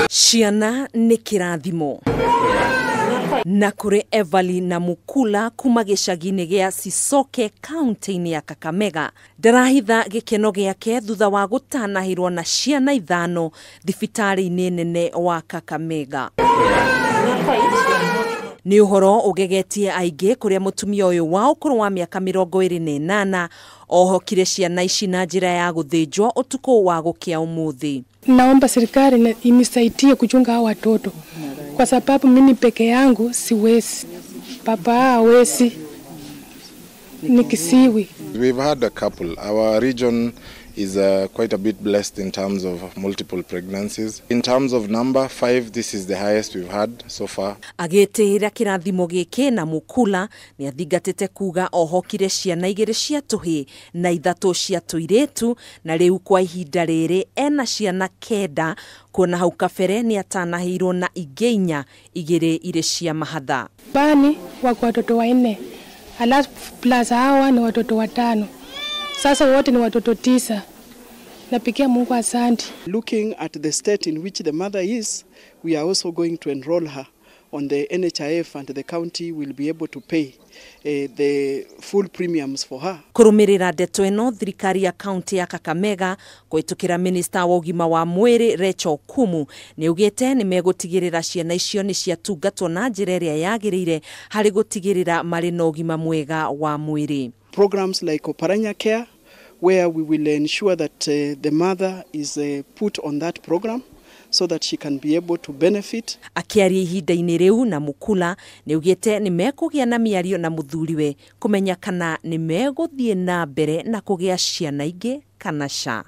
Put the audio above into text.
Ciana nĩ kĩrathimo. Na kũrĩ Everly na Mukula kuma gĩcagi-inĩ gĩa Sisoke kaunti-inĩ ya Kakamega, ndarahitha gĩkeno gĩake thutha wa gũtanahĩrwo na ciana 5 thibitarĩ-inĩ nene wa Kakamega. Nĩ ũhoro ũgegetie aingĩ kũrĩa mũtumia ũyũ wa ũkũrũ wa mĩaka 28 ohokire ciana ici na njĩra ya gũthĩnjwo ũtukũ wa gũkĩa ũmũthĩ. Naomba serikali inisaidie kuchunga hawa watoto kwa sababu mimi peke yangu siwezi, baba hawezi, ni kisiwi. We've had a couple. Our region is quite a bit blessed in terms of multiple pregnancies. In terms of number, 5, this is the highest we've had so far. Agĩtĩĩra kĩrathimo gĩkĩ na Mukula nĩ athingatĩte kuga ohokire ciana 2 cia tũhĩĩ na 3 cia tũirĩtu, na rĩu kwa ihinda rĩrĩ ena ciana 9, kuona hau kabere nĩ atanahĩirwo na ingĩ 4, 2 irĩ cia mahatha. Bani wako watoto 4, alafu plus hawa ni watoto 5. Sasa wote ni watoto 9. Napigia Mungu asante. Looking at the state in which the mother is, we are also going to enroll her on the NHIF, and the county will be able to pay the full premiums for her. Kũrũmĩrĩra ndeto ĩno, thirikari ya kaunti ya Kakamega kũhĩtũkĩra minista wa ũgima wa mwĩrĩ Rachel Kumu nĩ augĩte nĩ megũtigĩrĩra ciana icio nĩ ciatungatwo na njĩra ĩrĩa yagĩrĩire harĩ gũtigĩrĩra marĩ na ũgima mwega wa mwĩrĩ. Programs like Oparanya Care, where we will ensure that the mother is put on that program so that she can be able to benefit. Akĩaria ihinda-inĩ rĩu na Mukula nĩ augĩte nĩ mekũgĩa na mĩario na mũthuriwe kũmenya kana nĩ megũthiĩ na mbere na kũgĩa ciana ingĩ kana ca.